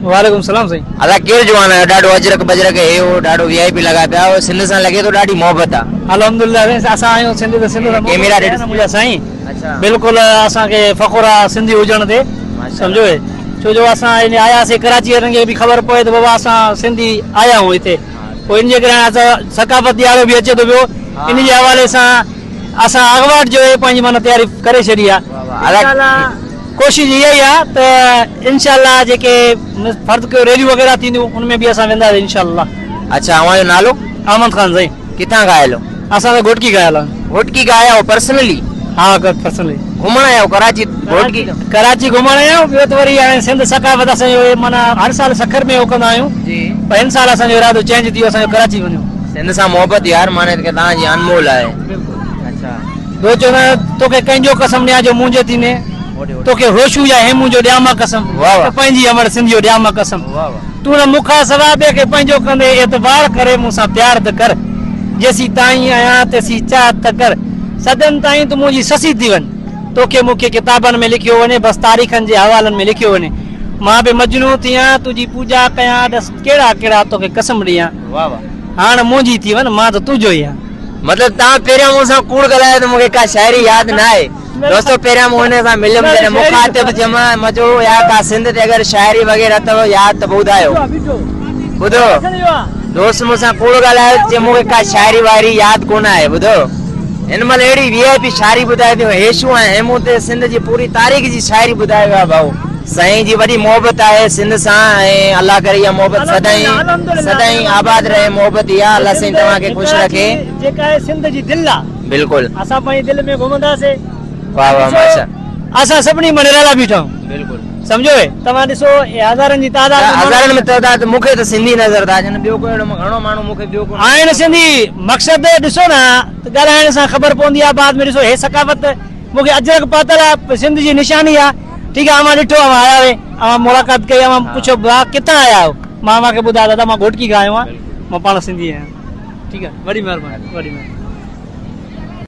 وعليڪم السلام سائين. ادا ڪير جوان آهيو ڏاڍو اجرڪ بجرڪ هي هو ڏاڍو وي آء پي لڳا پيا آهيو سنڌ سان لڳي ٿو ڏاڍي محبت آ. الحمدلله سائين اسان آهيون سنڌي ته سنڌ سان محبت ڪيميرا آهي نه منهنجا سائين بلڪل اسان کي فخر آ سنڌي هجڻ تي سمجهو ڇو جو اسان هن آياسي ڪراچي وارن کي به خبر پوي ته بابا اسان سنڌي آيا آهيون هتي پوء ان جي ڪري هاڻي اسان ثقافت ڏيارو به اچي ٿو پيو ان جي حوالي سان اسان اڳواٽ جو پنهنجي معنيٰ تياري ڪري ڇڏي آ انشاء الله ڪوشش اها ئي آ ته انشاء الله جيڪي فرض ڪيو ريليون وغيره ٿينديون ان ۾ به اسان وينداسين انشاء الله. اڇا اوهان جو نالو؟ احمد خان سائين. ڪٿان کان آيل هو؟ اسان ته گهوٽڪي کان آيل آهيون. گهوٽڪي کان آيا آهيو پرسنلي؟ ها پرسنلي. گهمڻ آيا آهيو ڪراچي گهوٽڪي کان؟ ڪراچي گهمڻ آيا آهيون ٻيو ته وري هاڻي سنڌ ثقافت اسان جو معنيٰ هر سال سکر ۾ اهو ڪندا آهيون پر هن سال اسان جو ارادو چينج ٿي ويو اسان جو ڪراچي وڃون. سنڌ سان محبت يار معني ته توهان جي انمول آهي. بلڪل. اڇا. ٻيو چوندا آهن توکي ڪنهن جو قسم ڏيان جو منهنجي ٿيندين توکي هوشو يا هيمون جو ڏيان مان قسم ته پنهنجي امڙ سنڌ جو ڏيان مان قسم تون نه مون کان سوا ٻئي کي پنهنجو ڪندي اعتبار ڪري مون سان پيار ته ڪر جيسين تائين آهيان تيسين چاهت ته ڪر صدين تائين تون منهنجي سسي ٿي وڃ توکي مون کي ڪتابن ۾ لکيو وڃي بس تاريخن جي حوالن ۾ لکيو وڃي مان به مجنون ٿيان تنهنجي پوڄا ڪيان ڏس ڪهڙا ڪهڙا توکي قسم ڏيان هاڻ منهنجي ٿي وڃ مان ته تنهنجو ئي آهيان. مطلب توهان پهريان مون سان ڪوڙ ڳالهايو ته مون کي ڪا شاعري ياد نه آهي دوستو پهريان مون هن سان مليم جڏهن مخاطب ٿيم مان چيو يار ڪا سنڌ تي اگر شاعري وغيره اٿو ياد ته ٻڌايو ٻڌو دوست مون سان ڪوڙ ڳالهايو چي مون کي ڪا شاعري وائري ياد ڪونه آهي ٻڌو هن مهل اهڙي وي آء پي شاعري ٻڌائي ٿي هيشو ۽ هيمون تي سنڌ جي پوري تاريخ جي شاعري ٻڌائي ويا ڀائو سائين جي وڏي محبت آهي سنڌ سان ۽ الله ڪري اها محبت سدائين سدائين آباد رهي محبت اها الله سائين توهان کي خوش رکي. جيڪا آهي سنڌ جي دل آ. بلڪل. اسان پنهنجي دل ۾ گهمنداسي. واه واه ماشا. اسان سڀني مان نرالا بيٺا آهيون. بلڪل. سمجهو اي توهان ڏسو اي هزارن جي تعداد ۾ هزارن ۾ تعداد مون کي ته سنڌي نظر ٿا اچن ٻيو ڪو اهڙو گهڻو ماڻهو مون کي ٻيو ڪو آهن سنڌي مقصد ڏسو نه ته ڳالهائڻ سان خبر پوندي آ بعد ۾ ڏسو هي ثقافت مون کي اجرڪ پاتل آ سنڌ جي نشاني آ ٺيڪ آ اوهان ڏٺو اوهان آيا اهي اوهان ملاقات ڪئي اوهان پڇيو ڀاء ڪٿان آيا آهيو مان اوهان کي ٻڌايو دادا مان گهوٽڪي کان آيو آهيان مان پاڻ سنڌي آهيان ٺيڪ آ وڏي مهرباني وڏي مهرباني.